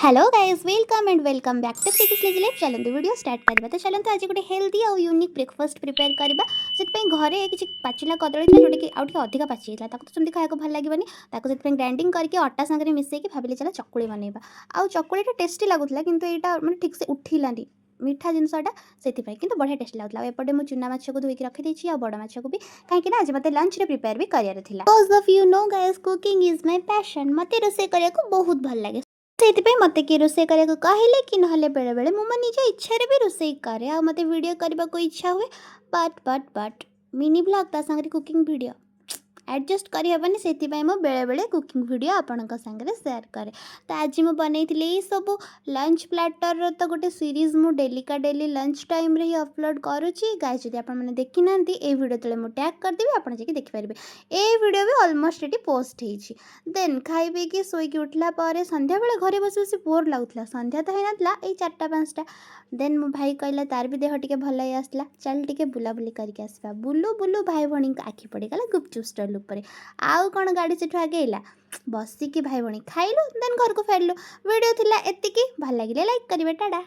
Hello guys, welcome and welcome back to Preeti's Lazy Life. ଚାଲନ୍ତୁ, video start କରିବା। ତ ଚାଲନ୍ତୁ, ଆଜି ଗୋଟେ ହେଲ୍ଦି ଆଉ ୟୁନିକ୍ ବ୍ରେକଫାଷ୍ଟ ପ୍ରିପେୟାର କରିବା। ସେଥିପାଇଁ ଘରେ କିଛି ପାଚିଲା କଦଳୀ ଥିଲା, ଯେଉଁଟାକି ଆଉ ଟିକେ ଅଧିକା ପାଚି ଯାଇଥିଲା। ତାକୁ ତ ସେମିତି ଖାଇବାକୁ ଭଲ ଲାଗିବନି। ତାକୁ ସେଥିପାଇଁ ଗ୍ରାଇଣ୍ଡିଙ୍ଗ କରିକି ଅଟା ସାଙ୍ଗରେ ମିଶାଇକି ଭାବିଲି, ଚାଲ ଚକୁଳି ବନେଇବା। ଆଉ ଚକୁଳିଟା ଟେଷ୍ଟି ଲାଗୁଥିଲା, କିନ୍ତୁ ଏଇଟା ମାନେ ଠିକ୍ସେ ଉଠିଲାନି, ମିଠା ଜିନିଷଟା ସେଥିପାଇଁ, କିନ୍ତୁ ବଢ଼ିଆ ଟେଷ୍ଟି ଲାଗୁଥିଲା। ଆଉ ଏପଟେ ମୁଁ ଚୁନା ମାଛକୁ ଧୋଇକି ରଖିଦେଇଛି ଆଉ ବଡ଼ ମାଛକୁ ବି, କାହିଁକି ନା ଆଜି ମୋତେ ଲଞ୍ଚରେ ପ୍ରିପେୟାର ବି କରିବାର ଥିଲା। Because of guys, cooking is my passion. ମୋତେ ରୋଷେଇ କରିବାକୁ ବହୁତ ଭଲ ଲାଗେ। ସେଇଥିପାଇଁ ମୋତେ କିଏ ରୋଷେଇ କରିବାକୁ କହିଲେ କି ନହେଲେ ବେଳେବେଳେ ମୁଁ ମୋ ନିଜ ଇଚ୍ଛାରେ ବି ରୋଷେଇ କରେ। ଆଉ ମୋତେ ଭିଡ଼ିଓ କରିବାକୁ ଇଚ୍ଛା ହୁଏ, ବଟ୍ ମିନି ଭ୍ଲଗ୍ ତା ସାଙ୍ଗରେ କୁକିଂ ଭିଡ଼ିଓ ଆଡ଼ଜଷ୍ଟ କରିହେବନି। ସେଥିପାଇଁ ମୁଁ ବେଳେବେଳେ କୁକିଂ ଭିଡ଼ିଓ ଆପଣଙ୍କ ସାଙ୍ଗରେ ସେୟାର କରେ। ତ ଆଜି ମୁଁ ବନେଇଥିଲି ଏଇସବୁ ଲଞ୍ଚ ପ୍ଲାଟର୍ର। ତ ଗୋଟେ ସିରିଜ୍ ମୁଁ ଡେଲିକା ଡେଲି ଲଞ୍ଚ ଟାଇମ୍ରେ ହିଁ ଅପଲୋଡ଼ କରୁଛି। ଗାଇଜ୍, ଯଦି ଆପଣମାନେ ଦେଖିନାହାନ୍ତି, ଏଇ ଭିଡ଼ିଓ ତଳେ ମୁଁ ଟ୍ୟାଗ୍ କରିଦେବି, ଆପଣ ଯାଇକି ଦେଖିପାରିବେ। ଏଇ ଭିଡ଼ିଓ ବି ଅଲମୋଷ୍ଟ ଏଠି ପୋଷ୍ଟ ହେଇଛି। ଦେନ୍ ଖାଇ ପିଇକି ଶୋଇକି ଉଠିଲା ପରେ ସନ୍ଧ୍ୟାବେଳେ ଘରେ ବସି ବସି ବୋର୍ ଲାଗୁଥିଲା। ସନ୍ଧ୍ୟା ତ ହେଇନଥିଲା, ଏଇ 4ଟା 5ଟା। ଦେନ୍ ମୋ ଭାଇ କହିଲା, ତାର ବି ଦେହ ଟିକେ ଭଲ ହେଇ ଆସିଲା, ଚାଲ ଟିକେ ବୁଲାବୁଲି କରିକି ଆସିବା। ବୁଲୁ ବୁଲୁ ଭାଇ ଭଉଣୀଙ୍କ ଆଖି ପଡ଼ିଗଲା ଗୁପଚୁପ୍ ଷ୍ଟଲ୍ ଉପରେ। ଆଉ କ'ଣ, ଗାଡ଼ି ସେଠୁ ଆଗେଇଲା, ବସିକି ଭାଇ ଭଉଣୀ ଖାଇଲୁ, ଦେନ୍ ଘରକୁ ଫେରିଲୁ। ଭିଡ଼ିଓ ଥିଲା ଏତିକି। ଭଲ ଲାଗିଲେ ଲାଇକ୍ କରିବେ। ଟାଟା।